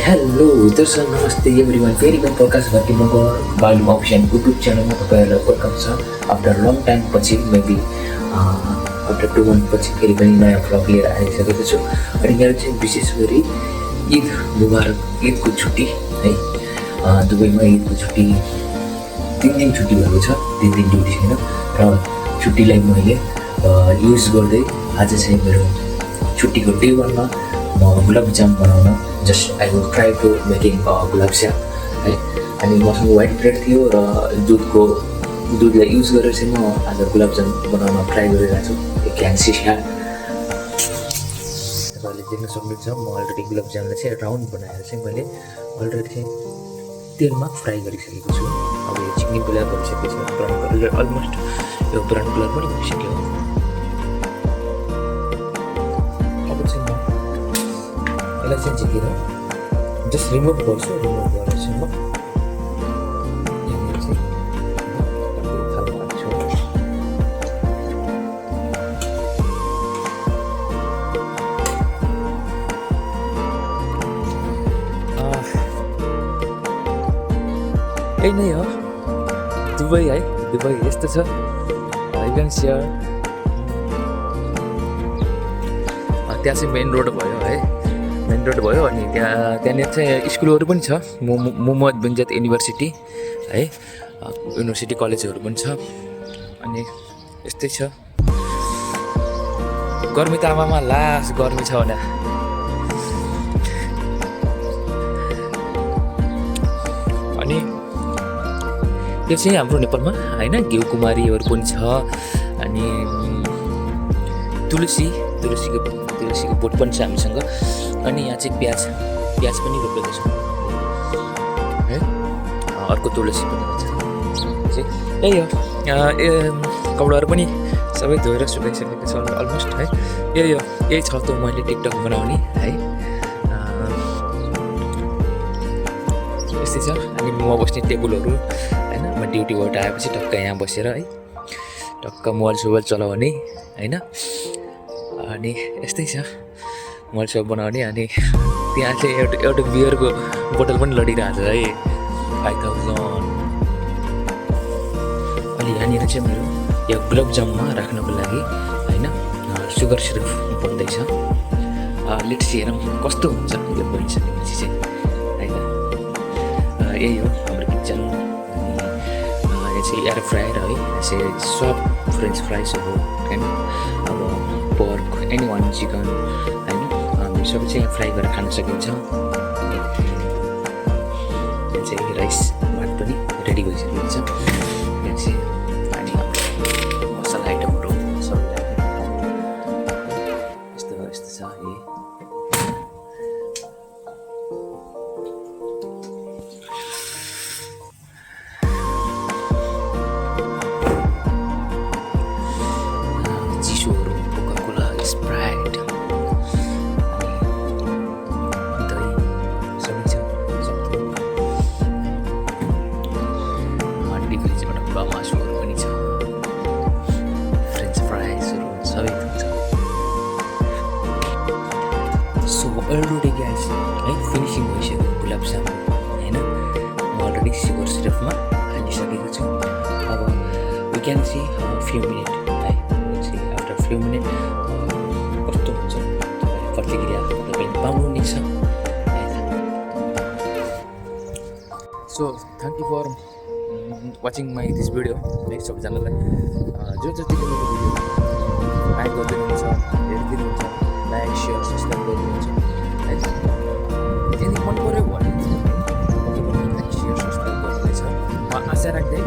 Hello दर्शक नमस्ते everyone फेरि म प्रकाश घरकी मगर बालुम अफिसियल युट्युब च्यानलमा तपाईँहरूलाई वेलकम छ। आफ्टर लङ टाइम पछि मेबी आफ्टर 2 मन्थ पछि फेरि पनि नयाँ भ्लग लिएर आइसकेको छु। अनि मेरो चाहिँ विशेष गरी ईद मुबारक ईदको छुट्टी है। दुबईमा ईदको छुट्टी 3 दिन छुट्टी भएको छ, 3 दिन ड्युटी छैन र छुट्टीलाई मैले युज गर्दै आज चाहिँ मेरो छुट्टीको डे 1 मा म गुलाब जाम बनाउन just I will try to making gulab jam है। अनि मसँग व्हाइट ब्रेड थियो र दुधलाई युज गरेर चाहिँ म आज गुलाब जाम बनाउन ट्राई गरिरहेको छु। यु क्यान सी हियर, तपाईँले देख्न सक्नुहुन्छ म अलरेडी गुलाब जामलाई चाहिँ राउन्ड बनाएर चाहिँ मैले अलरेडी चाहिँ तेलमा फ्राई गरिसकेको छु। अब यो चिकनी कलर भइसकेको छ, ब्राउन कलर अलमोस्ट यो ब्राउन कलर पनि भइसक्यो। अब चाहिँ म यसलाई चाहिँ झिकेर जस्ट रिमुभ गर्छु। रिमुभ गरेर चाहिँ म यहाँनिर चाहिँ थाल्न लाग्छु। यही नै हो दुबई है। दुबई यस्तो छ। इभन सियर त्यहाँ चाहिँ मेन रोड भयो है, मेन रोड भयो। अनि त्यहाँनिर चाहिँ स्कुलहरू पनि छ, मोहम्मद बिन जायद युनिभर्सिटी है, युनिभर्सिटी कलेजहरू पनि छ। अनि यस्तै छ। गर्मी त आमामा लास गर्मी छ होला। अनि यो चाहिँ हाम्रो नेपालमा होइन घिउ कुमारीहरू पनि छ। अनि तुलसीको बोट पनि छ हामीसँग। अनि यहाँ चाहिँ प्याज पनि रोपेको छ है। अर्को तुलसी पनि छ। यही हो। कपडाहरू पनि सबै धोएर सुकाइसकेको छ अलमोस्ट है। यही छ त मैले टिकटक बनाउने है। यस्तै छ। अनि म बस्ने टेबलहरू होइन, म ड्युटीबाट आएपछि टक्क यहाँ बसेर है टक्क मोबाइल चलाउने होइन। अनि यस्तै छ मोबाइल सब बनाउने। अनि त्यहाँ चाहिँ एउटा बियरको बोतल पनि लडिरहेको छ है, 5000। अनि यहाँनिर चाहिँ मेरो यो गुलाब जाममा राख्नको लागि होइन सुगर सिरप बन्दैछ। लेट्स सी हेरौँ कस्तो हुन्छ यो बनिसकेपछि चाहिँ होइन। यही हो हाम्रो किचन। अनि यो चाहिँ एयर फ्रायर है, चाहिँ सफ्ट फ्रेन्च फ्राइजहरू होइन। अब पर्क एनी वान चिकन होइन सबै चाहिँ फ्राई गरेर खान सकिन्छ। अनि यहाँ चाहिँ राइस भात पनि रेडी भइसकेको छ। यहाँ चाहिँ अनि मसला आइटमहरू सबैलाई यस्तो छ है। चिसोहरू कोका-कोला, स्प्राइट, मासुहरू पनि छ, फ्रेन्च फ्राइजहरू सबै हुन्छ। सो अलरेडी ग्यास है फिनिसिङ भइसक्यो गुलाब जाम होइन। म अलरेडी सुगर सिरपमा हालिसकेको छु। अब we can see few minute है। आफ्टर फ्यु मिनट कस्तो हुन्छ तपाईँले प्रतिक्रिया तपाईँले पाउनु छ। So thank you for watching my this video है। सबैजनालाई जो जतिले मेरो भिडियो लाइक गरिदिनुहुन्छ, हेरिदिनुहुन्छ, लाइक सेयर सब्सक्राइब गरिदिनुहुन्छ है। यदि मन पऱ्यो भने लाइक सेयर सब्सक्राइब गर्नुहुनेछ। म आशा राख्दै